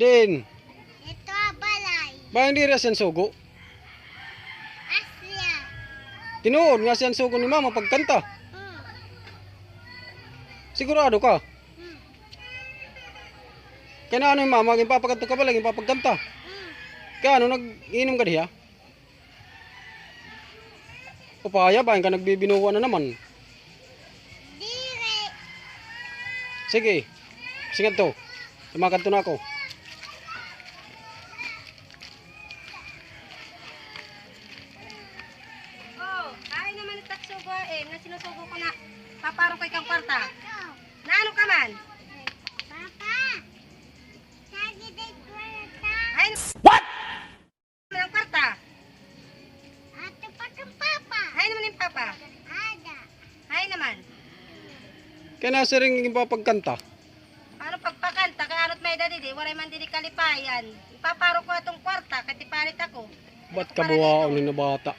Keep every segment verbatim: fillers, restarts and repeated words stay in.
Din. Ito balay. Ba, hindi rin siya sugo? Asya. Tinuod nga siya sugo ni mama pagkanta. Hmm. Sigurado ka? Hmm. Kaya na ano yung mama, ginpapakanta ka pala, ginpapagkanta. Hmm. Kaya ano, nag-inom ka diha? Upaya, bahin ka nagbibinuwa na naman. Dili. Sige. Sige to. Tumakadto na ako. Oh, ay naman it sugo, eh, nga sinusugo ko na. Paparo ko ikang kwarta. Naano ka man? Papa. Sagi day kwarta. Ay, what? Ang kwarta? Ato pa kang papa. Ay naman yung papa. Ada. Ay naman. Kaya nasiring yung papagkanta. Ano pagpakanta? Kaya ano't may dadi di? Waray man didi kalipayan. Ipaparo ko atong kwarta, katipalit ako. Ba't kabuwaon ni na bata?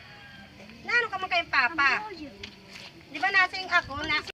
Naano ka man kayong papa? Di ba nasing ako na